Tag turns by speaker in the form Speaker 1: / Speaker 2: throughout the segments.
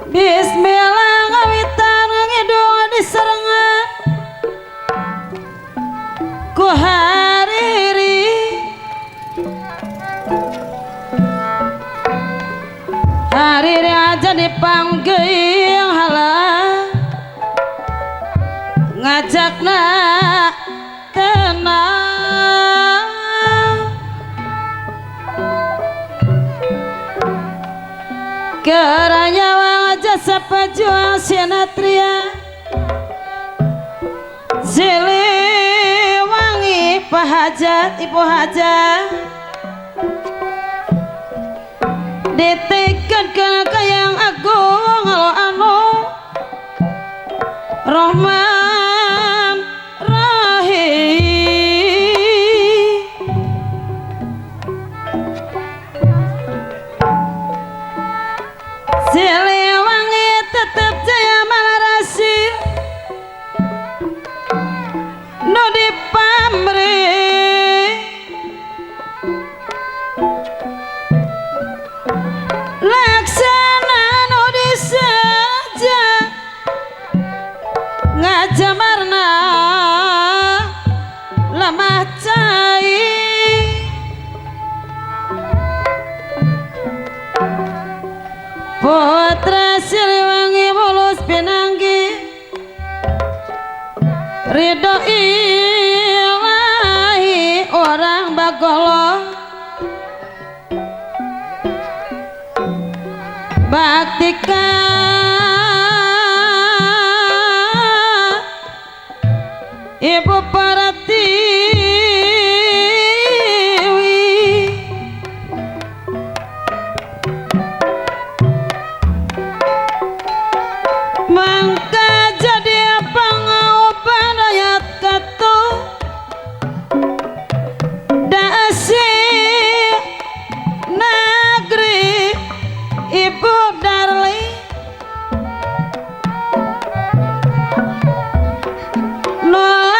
Speaker 1: Bismillah ngawitan ngidung diserengan ku hariri hariri aja dipanggil halah ngajakna tenang keranyawa jasa pejuang sinatria Siliwangi pahajat ibu hajat ditekan ke yang agung alo anu Rahman Rahim Siliwangi tetap jaya malarasi nu dipamri laksana nu diseja ngajamarna lemah cai Putra Siliwangi mulus pinanggi ridho ilahi orang bagolo baktika ibu pertiwi mangka jadi pangaoban rakyat katu dasi negeri ibu Darli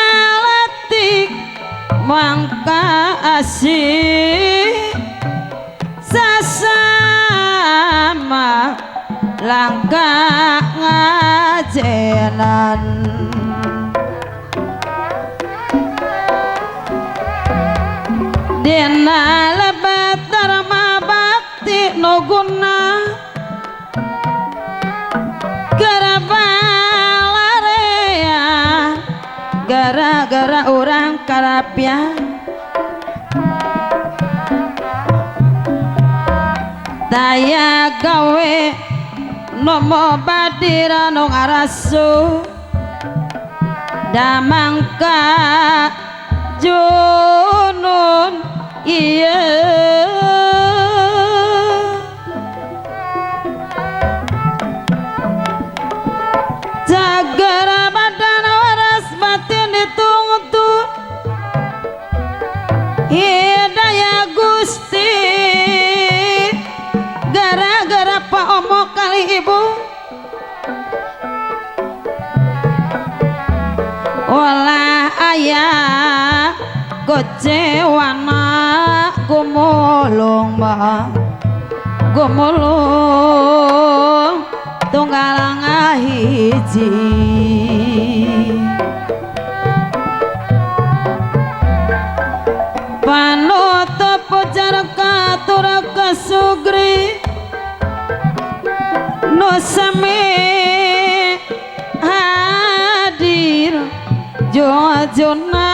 Speaker 1: nolalatik mangka asih sasama langkah ngajenan dina lebat dharma bakti nu guna gara balarea gara-gara urang karapia daya gawe nomo badira nu ngarasu damangka junun iya jagara badan waras batin dituntut hidayah Gusti gara-gara Pak Omo kali ibu olah ayah gocewana gumulung mah gumulung tunggal ngahiji panutup ujar katur kasugri nu sami hadir jona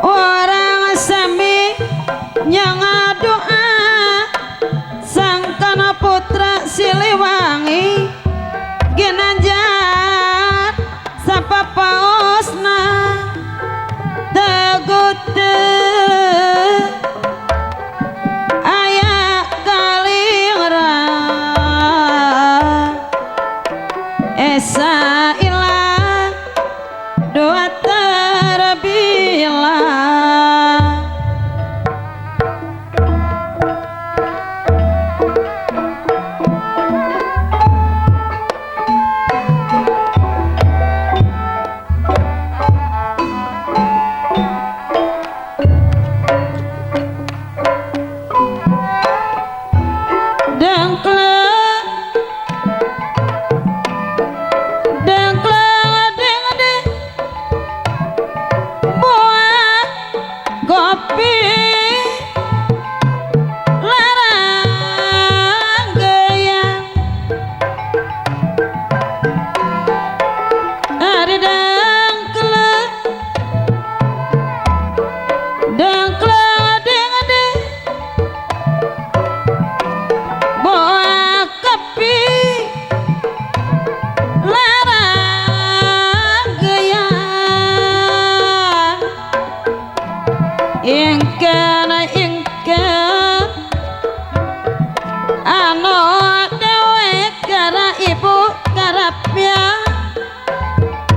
Speaker 1: orang sami nyanga doa sangkana putra Siliwangi ginanjar sapa paosna. Ingkang ingkang anu dewe kara ibu karapya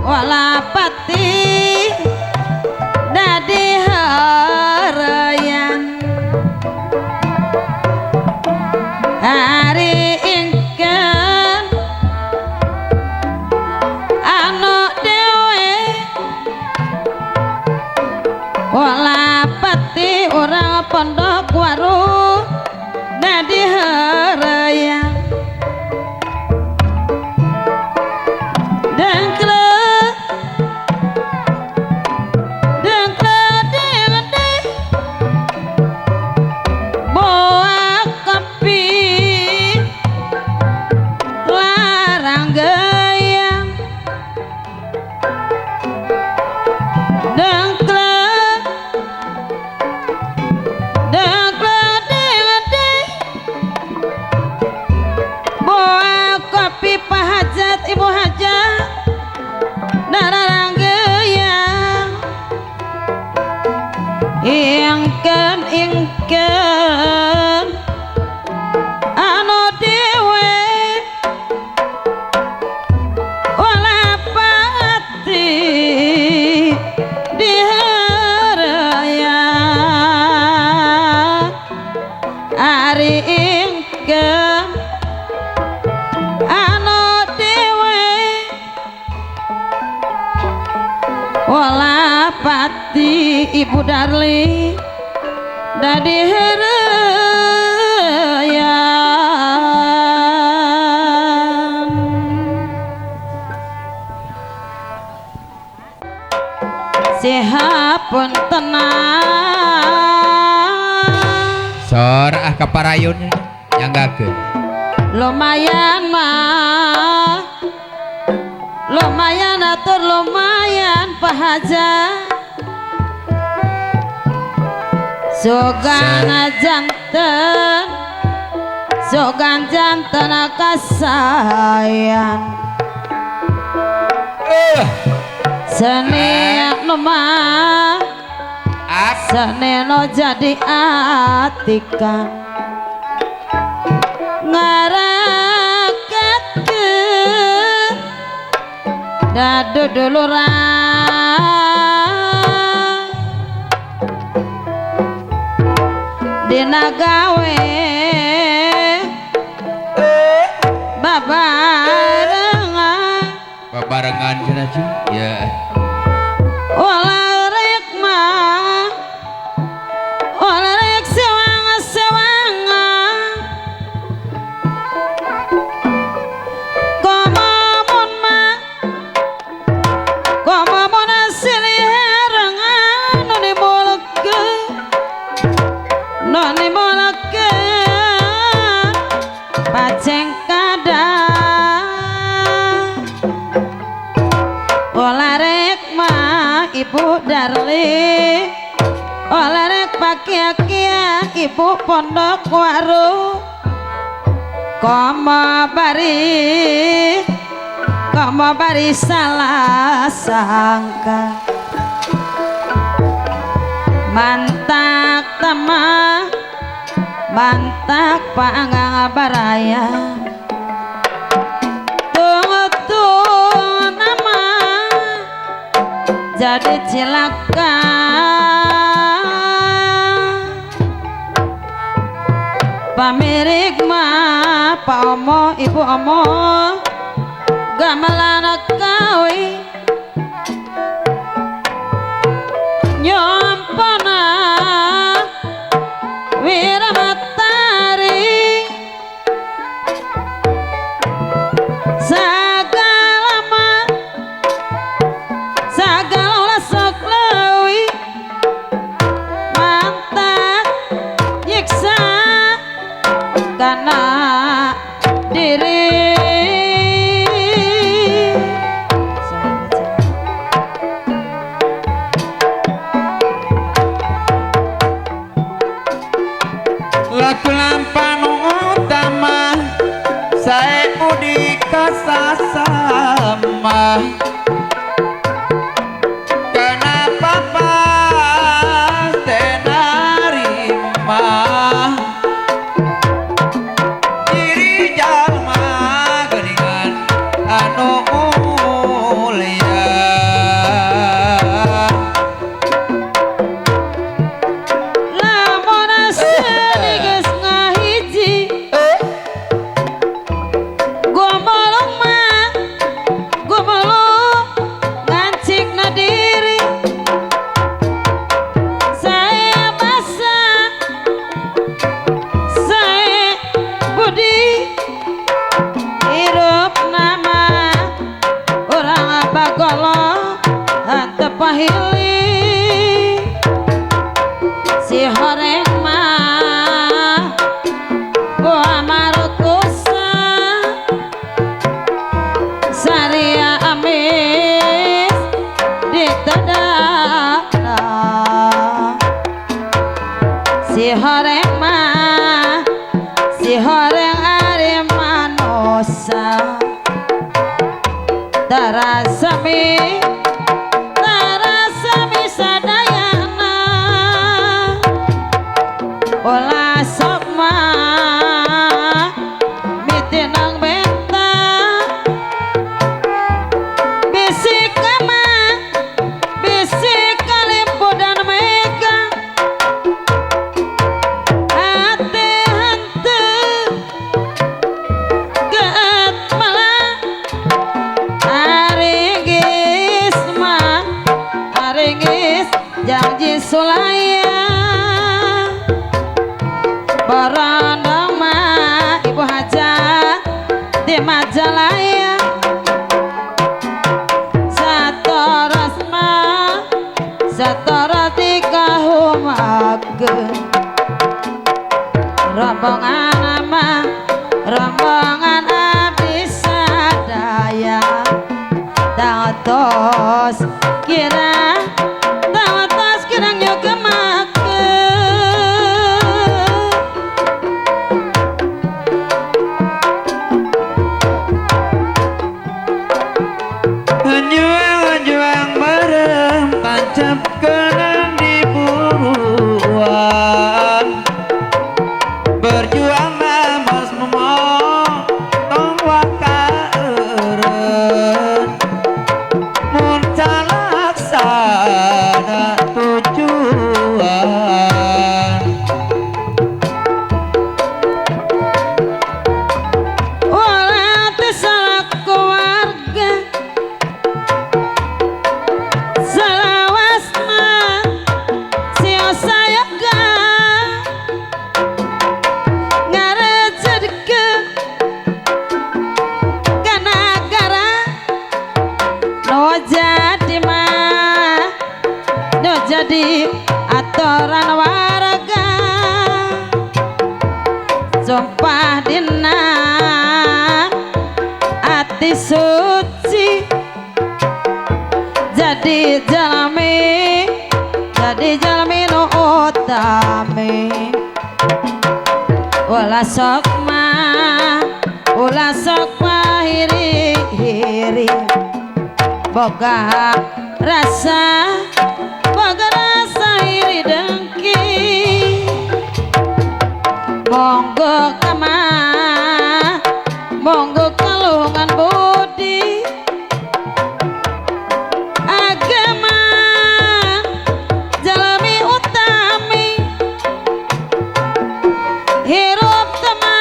Speaker 1: walapati dadi harayan hari ingkang anu dewe walapati orang pondok waru dadi harayan dengklek dengklek dengde boa kopi larang gayang dengklek dengklek dengde boa kopi Pak Hajat Ibu Hajat nararanggeuyang ingkeun ingkeun anu dewe walapati diharayang ari ingkeun anu dewe walapati Ibu Darli dadi herayan sihapun tenang
Speaker 2: sor ah kaparayun nyanggakeun
Speaker 1: lumayan mah lumayan atur lumayan pahaja sogan janten sogan janten kasayan seni nu mah seni nu jadi atikan ngarakatkeun daduduluran dina gawe babarengan
Speaker 2: babarengan cenah cu ya
Speaker 1: ulah rek mah ulah rek sewang-sewangan komo mah komo mun silih herengan nu dimulkeun nu dimulkeun paceng kadang ulah rek mah Ibu Darli ulah rek pakia-kia Ibu Pondok Waru komo bari salah sangka mantak tamah mantak panggang baraya tunggu nama jadi cilaka pamirik mah Pak Omo Ibu Omo gamelan kawi nyompona wiramatari sagalama sagala sok leuwih mantak nyiksa kana diri. Jahili si horeng mah buah markusa saria amis ditedana si horeng mah si horeng ari manosa tarasami tarasami sadayana ulah sok mah mitinang benta bisik kama bisik kalimpu dan mega hati henteu geut malah aringgis mah aringgis janji sulaya barandang mah ibu hajat di Majalaya satoras mah satoras dikahumakeun rombongan mah rombongan abdi sadaya tos kira tos kirang nyogemakeun.
Speaker 3: Juang-juang bareng tancap kenang di buruan berjuang mas memotong wakaeureun mun calaksana tujuan.
Speaker 1: Ulah teu salah keluarga salawasna sia sayaga ngarejedkeun ka nagara nu jadi mah nu jadi aturan warga sumpah dina ati suci jadi jalmi nu utami ulah sok mah hiri-hiri boga rasa iri dengki monggo kama monggo kalungan budi agama jalmi utami hirup tema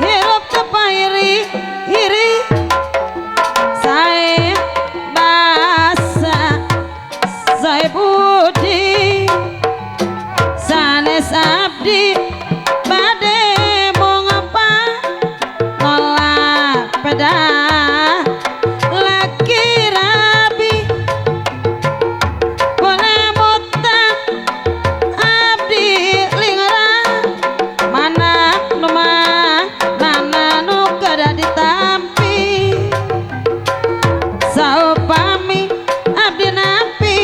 Speaker 1: hirup tepahiri hiri sae basa sae budi sanes abdi bade mongapa nolak pedah laki rabi boleh mutak abdi lingra mana nu mah mana nu kada ditampi saupami abdi nampi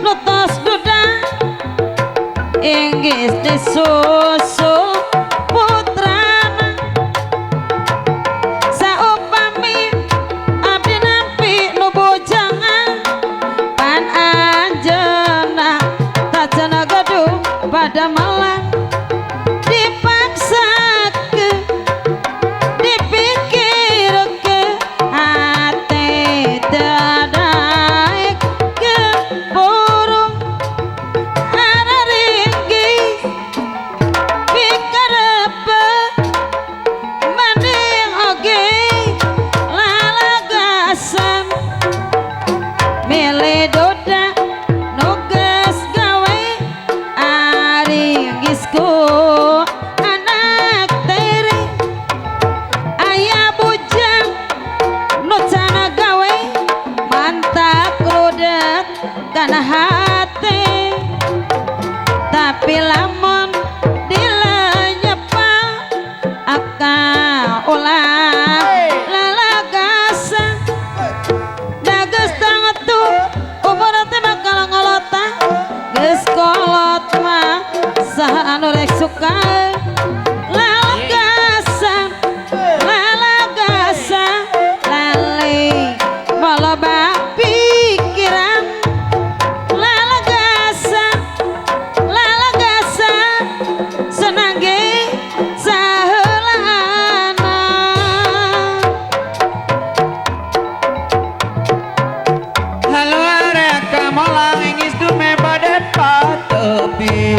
Speaker 1: nu tos duda inggis disusul putrana saupami abdi nampi nu bujangan pan anjeunna tacana gaduh pada malam dipaksakeun dipikirkeun hate teu daek keburu araringgis pikarepe mending oge lalagasan milih duda nu geus gawe aringgis ku anak tiri aya bujang nu cana gawe mantap rudet. kana hate tapi lamun dilenyepa akal ulah lalagasa dageus tangtu umur teh bakal ngolota geus kolot mah saha anu rek suka lalagasa lalagasa lali maloba pikiran lalagasa lalagasa senang ge saheulana
Speaker 3: Haluare kamolang ingis dume bade patepi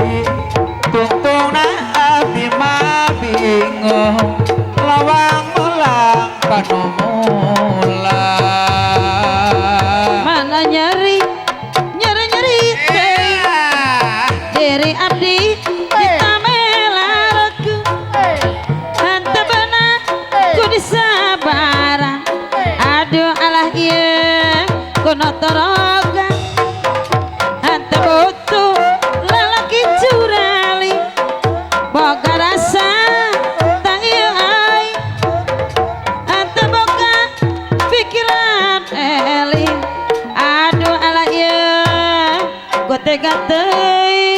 Speaker 3: tungtungna abdi mah bingung lawang mulang
Speaker 2: Kanu mulang
Speaker 1: mana nyeri nyeri nyeri teh diri abdi ditamelarkeun henteu beunah ku disabaran aduh alah ieu kuno toroga henteu butuh lalaki curali boga rasa tang ieu ai henteu boga pikiran eling aduh alah ieu ku tega teuing.